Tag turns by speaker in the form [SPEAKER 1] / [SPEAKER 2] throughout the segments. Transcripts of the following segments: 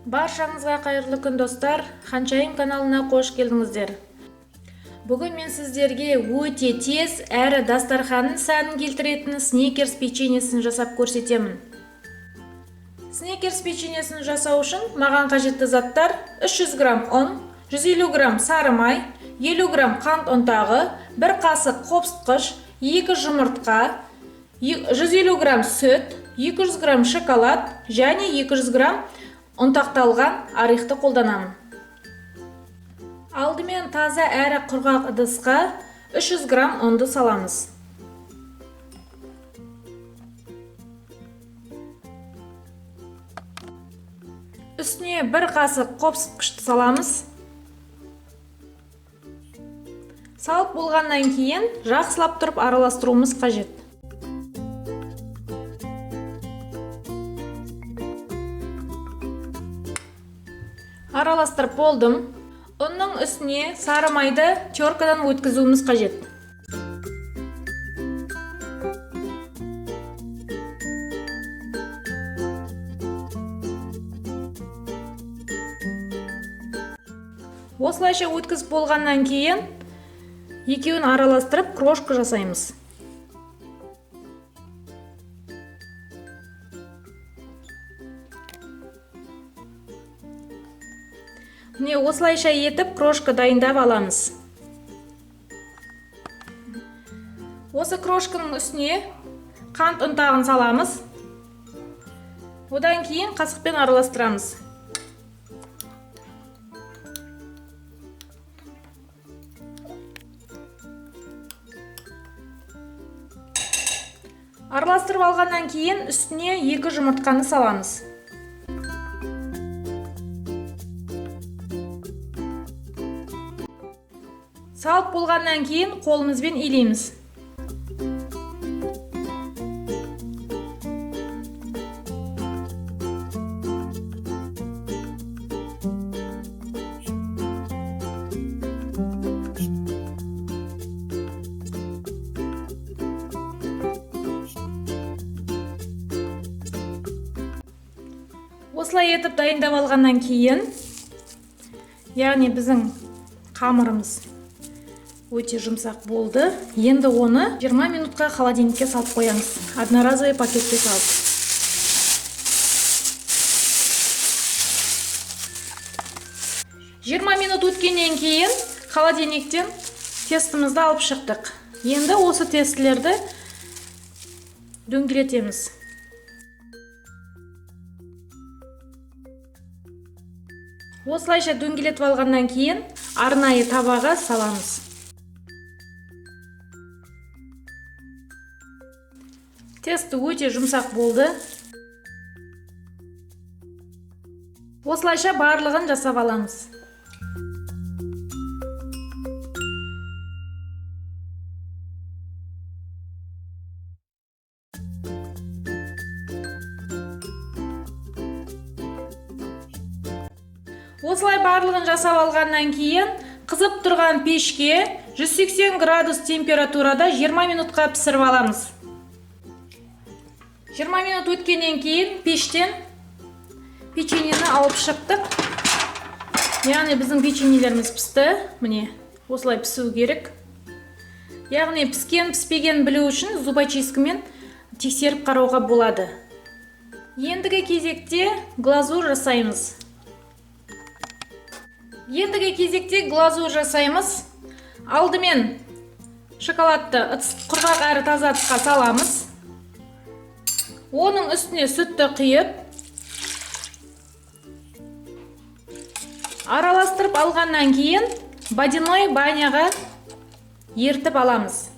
[SPEAKER 1] Баршаңызға қайырлы күн, достар! Ханшайым каналына қош келдіңіздер. Бүгін мен сіздерге өте тез әрі дастарханның сәнін келтіретін сникерс печеньесін жасап көрсетемін. Сникерс печеньесін жасау үшін маған қажетті заттар: 300 грамм ұн, 150 грамм сары май, 50 грамм қант ұнтағы, 1 қасық қопсытқыш, 2 жұмыртқа, 150 грамм сүт, 200 грамм шоколад және 200 грамм ұнтақталған орехты қолданамын. Алдымен таза әрі құрғақ ыдысқа 300 грамм ұнды саламыз. Үстіне 1 қасық қопсытқышты саламыз. Салып болғаннан кейін жақсылап тұрып араластыруымыз қажет. Араластырып болдым. Ұнның үстіне сары майды теркадан өткізуіміз қажет. Осылайша өткізіп болғаннан кейін екеуін араластырып крошка жасаймыз. Міне, осылайша етіп крошка дайындап аламыз. Осы крошканың үстіне қант ұнтағын саламыз. Одан кейін қасықпен араластырамыз. Араластырып алғаннан кейін үстіне 2 жұмыртқаны саламыз. Салып болғаннан кейін қолымызбен илейміз. Осылай етіп дайындап алғаннан кейін, яғни біздің қамырымыз өте жұмсақ болды. Енді оны 20 минутқа холодильникке салып қоямыз. Одноразовый пакетке салып. 20 минут өткеннен кейін холодильниктен тестімізді алып шықтық. Енді осы тестілерді дөңгелетеміз. Осылайша дөңгелетіп алғаннан кейін арнайы табаға саламыз. Тесті өте жұмсақ болды. Осылайша барлығын жасап аламыз. Осылай барлығын жасап алғаннан кейін қызып тұрған пешке 180 градус температурада 20 минутқа пісіріп аламыз. 20 минут өткеннен кейін пештен печеньені алып шықтық. Яғни біздің печеньелеріміз пісті. Міне, осылай пісу керек. Яғни піскен, піспеген білу үшін зубочисткамен тексеріп қарауға болады. Ендігі кезекте глазурь жасаймыз. Ендігі кезекте глазурь жасаймыз. Алдымен шоколадты құрғақ әрі таза ыдысқа саламыз. Оның үстіне сүтті құйып, араластырып алғаннан кейін водяной баняға ерітіп аламыз.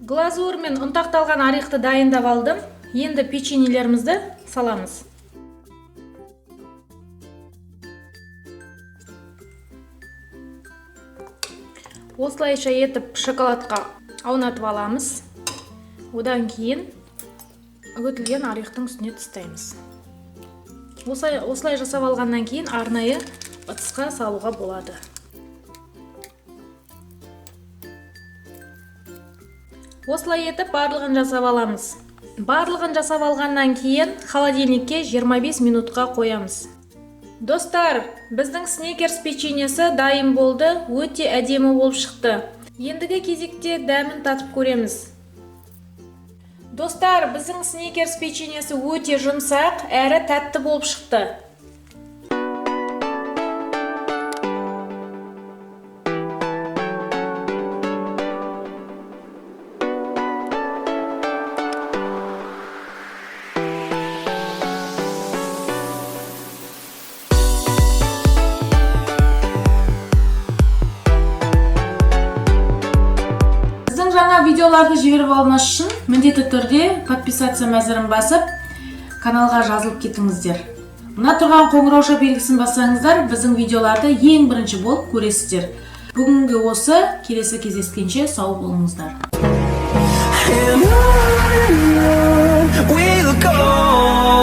[SPEAKER 1] Глазурь мен ұнтақталған орехты дайындап алдым. Енді печеньелерімізді саламыз. Осылайша етіп шоколадқа аунатып аламыз. Одан кейін үгітілген орехтың үстіне тастаймыз. Осылай жасап алғаннан кейін арнайы ыдысқа салуға болады. Осылай етіп барлығын жасап аламыз. Барлығын жасап алғаннан кейін холодильникке 25 минутқа қоямыз. Достар, біздің Сникерс печеньесі дайын болды, өте әдемі болып шықты. Ендігі кезекте дәмін татып көреміз. Достар, біздің Сникерс печеньесі өте жұмсақ әрі тәтті болып шықты. Біздің жаңа видеоларды жіберіп алмас үшін міндетті түрде подписаться мәзірін басып, каналға жазылып кетіңіздер. Мына тұрған қоңырауша белгісін бассаңыздар, біздің видеоларды ең бірінші болып көресіздер. Бүгінгі осы, келесі кездескенше сау болыңыздар.
[SPEAKER 2] And on we'll go.